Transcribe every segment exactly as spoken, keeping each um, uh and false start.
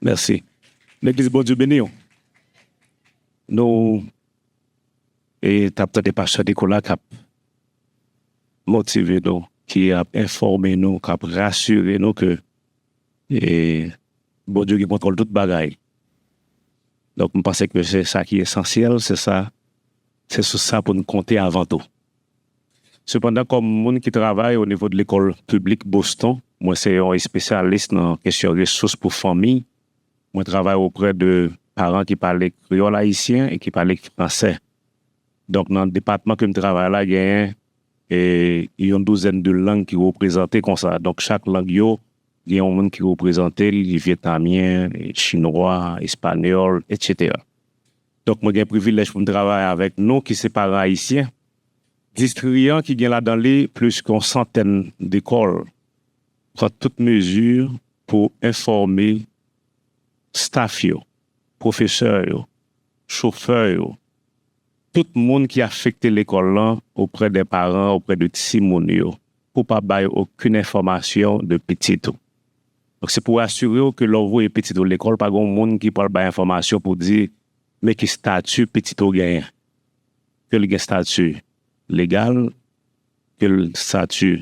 Mèsi. Legliz, Bondye beni w. Nou e t ap tande pastè Nicolas k ap motive nou, ki ap enfòme nou, k ap rasire nou ke e, Bondye gen kontwòl tout bagay. Donk, m panse ke se sa ki esansyèl, se sa, se sou sa pou n konte avan tou. Sepandan, kòm moun ki travay o nivo de lekòl piblik Boston, mwen se yon espesyalis nan kesyon resous pou fanmi. Mwen travay oprè de paran ki pale kreyòl ayisyen e ki pale fransè. Donk, nan depatman ke m travay la, genyen e, yon douzèn de lang ki reprezante konsa. Donk, chak lang yo, gen yon moun ki reprezante l, vyetnamyen, chinwa, espanyòl, etsetera. Donk, mwen gen privilèj pou m travay avèk nou ki se paran ayisyen. Distri an ki gen ladan li plis ke yon santèn lekòl pran tout mezi pou enfòme staf yo, pwofesè yo, chofè yo, tout moun ki afekte lekòl lan oprè de paran, oprè de timoun yo, pou pa bay okenn enfòmasyon de pitit ou. Donk, se pou asire w ke lè w voye pitit ou lekòl, pa gen moun ki pral bay enfòmasyon pou di, men ki stati pitit ou genyen. Ke l gen stati legal, ke l stati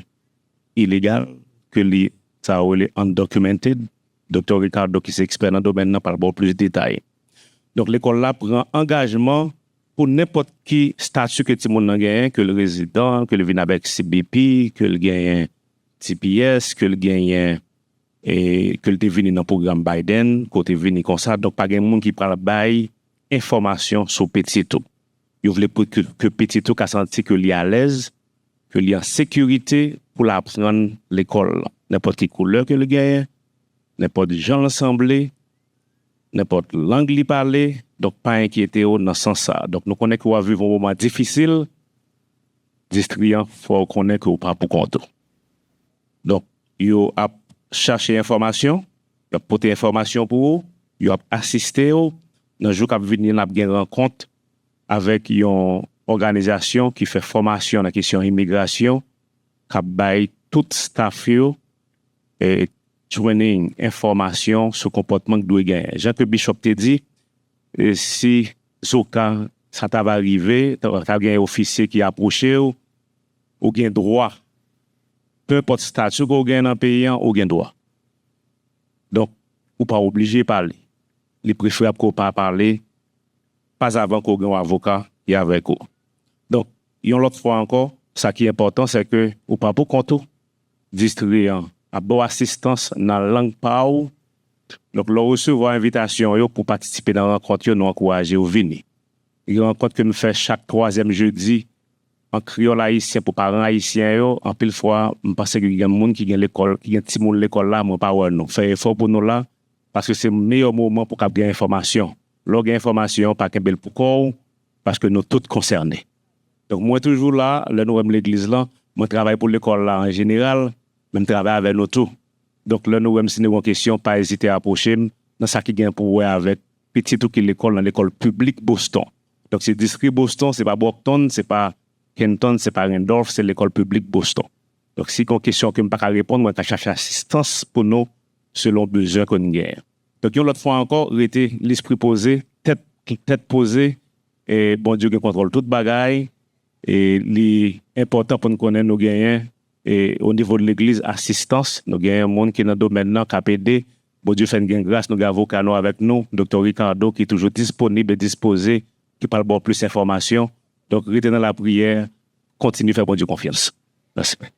ilegal, ke li, sa yo rele undocumented. Doktè Ricardo, ki se ekspè nan domèn nan, pral ba w plis detay. Donk, lekòl la pran angajman pou nenpòt ki stati ke timoun nan genyen, ke l rezidan, ke l vin avèk C B P, ke l genyen T P S, ke l genyen, e, ke l te vini nan pwogram Biden, ke w te vini konsa. Donk, pa gen moun ki pral bay enfòmasyon sou pitit ou. Yo vle pou ke, ke pitit ou ka santi ke li alèz, ke li an sekirite pou l aprann lekòl lan. Nenpòt ki koulè ke l genyen, nenpòt jan l sanble, nenpòt lang li pale, donk pa enkyete w nan sans sa. Donk nou konnen ke w ap viv yon moman difisil, distri an fè w konnen ke w pa pou kont ou. Donk, yo ap chache enfòmasyon, y ap pote enfòmasyon pou ou, yo ap asiste w. Nan jou k ap vini, n ap gen rankont avèk yon òganizasyon ki fè fòmasyon nan kesyon imigrasyon, k ap bay tout staf yo, e, training, enfòmasyon sou konpòtman k dwe genyen. Jan ke Bishop te di, e, si zoka sa ta va rive, ta, ta gen ofisye ki apwoche w, ou gen dwa, pe enpòt stati ke w gen nan peyi an, ou gen dwa. Donk, ou pa oblije pale. Li preferab ke w pa pale, pa avan ke w gen yon avoka ki avèk ou. Donk, yon lòt fwa ankò, sa ki enpòtan, se ke ou pa pou kont ou. Distri an ap ba w asistans nan lang pa w. Donk, lè w resevwa envitasyon yo pou patisipe nan rankont yo, nou ankouraje w vini. Gen rankont ke m fè chak twazyèm jedi an kreyòl ayisyen pou paran ayisyen yo. Anpil fwa, m panse ke gen moun ki gen lekòl, ki gen timoun lekòl la, mwen pa wè nou. Fè efò pou nou la, paske se meyè moman pou w kab gen enfòmasyon. Lè w gen enfòmasyon, pa kenbe l pou kò w, paske nou tout konsène. Donk, mwen toujou la, lè nou wè m legliz lan, mwen travay pou lekòl la an jeneral, men m travay avè nou tou. Donk, lè nou wè m, si nou gen yon kesyon, pa ezite apwoche m nan sa ki gen pou wè avèk pitit ou ki lekòl nan lekòl piblik Boston. Donk, se distri Boston, se pa Brockton, se pa Kenton, se pa Randolph, se lekòl piblik Boston. Donk, si gen yon kesyon ke m pa ka reponn, mwen ka chache asistans pou nou selon bezwen ke n genyen. Donk, yon lòt fwa ankò, rete lespri poze, tèt, tèt poze, e Bondye gen kontwòl tout bagay, e li enpòtan pou n konnen nou genyen, e o nivo de legliz, asistans, nou genyen moun ki nan domèn nan k ap ede. Bondye fè n gen gras, nou gen avoka nou avèk nou, Doktè Ricardo, ki toujou disponib e dispoze, ki pral ba w plis enfòmasyon. Donk, rete nan lapriyè, kontinye fè Bondye konfyans. Mèsi.